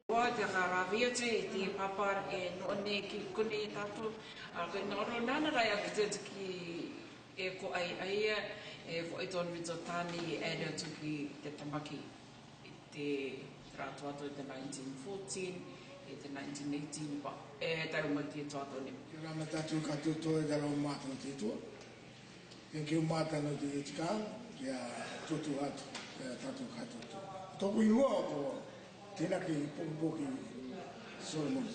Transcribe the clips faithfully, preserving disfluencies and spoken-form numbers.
Ua te karavi atu te papa e nō nei ki kuni tātou, a, ko nō ro nana rai a ki te tuki e ko ai ai e, e ko ai tōna mito tāni e reo tuki te tamaki. Te rā toa atu te nineteen fourteen, e te nineteen eighteen pa, e tau mai te toa atu nei. Kia ora tātou kātou, e taro mātou te tua. Thank you, Martin, nō te tikanga, kia tutu atu, kia tātou kātou. Tōku ingoa ko Tenake Pokipoki Solomon.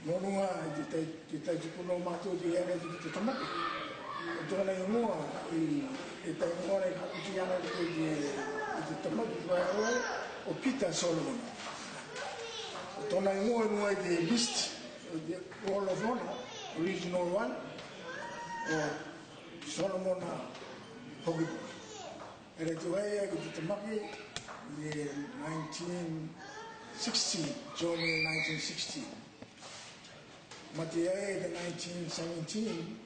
Nō ruŋa i te tai, te tai tupu nō mātou te ere te, te tamaki. Tōna ingoa, i, e tai ingoa nei ka kuti ana te, te, te tamaki, ko e, o Peter Solomon. Tōna ingoa, ingoa i te list, the Hall of Honor, Regional One, o Solomon Pokipoki. Ere tu ai ki te tamaki, the nineteen sixty, June nineteen sixty. Mate ai the nineteen seventeen,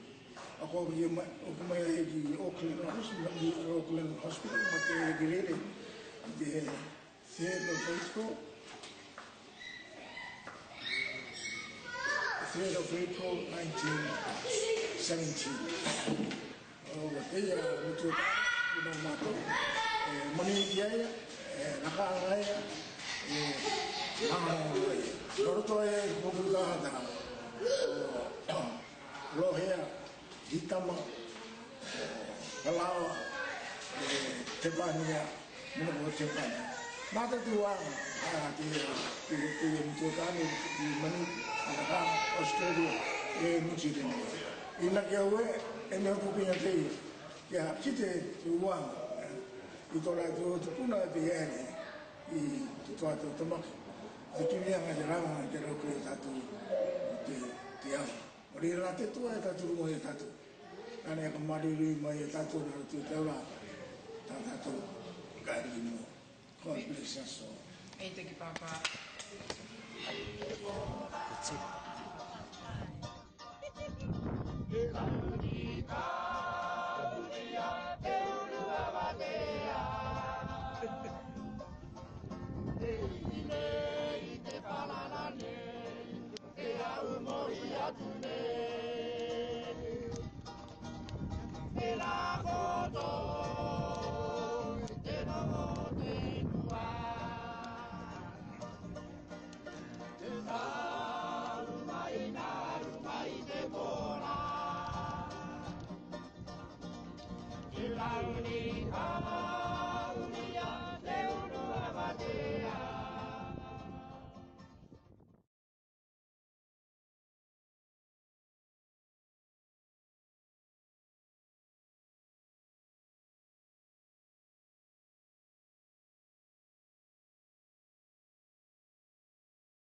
ako ki ma, ako mai ki Auckland Hospital, Auckland Hospital, mate ki rere, the third of April, third of April nineteen seventeen. O, te ia, mutu, ina mato, e, mani ia, e, naka ia, e, naka ia. Loro to e, kuku da da. O, Lohea, Hitama, Kalawa, e, Tepania, muna ko Tepania. Mata tu wa, a, te, te, te, te, te, mani, a, Australia, e, New Zealand. Ina ke we, e, me ko pina te, kia, ki te, te wa, e, i to la tu, tu kuna te, e, i, tu, tu, tu, tu, mak. Te kimi anga te rama, te ro ke tatu, te, te au. Ori la te tu, e, tatu, mo e tatu. Ane ka mari rui mai e tatu na tu te ora. Ta tatu ka ri mo. God bless us all. Ei, thank you, Papa.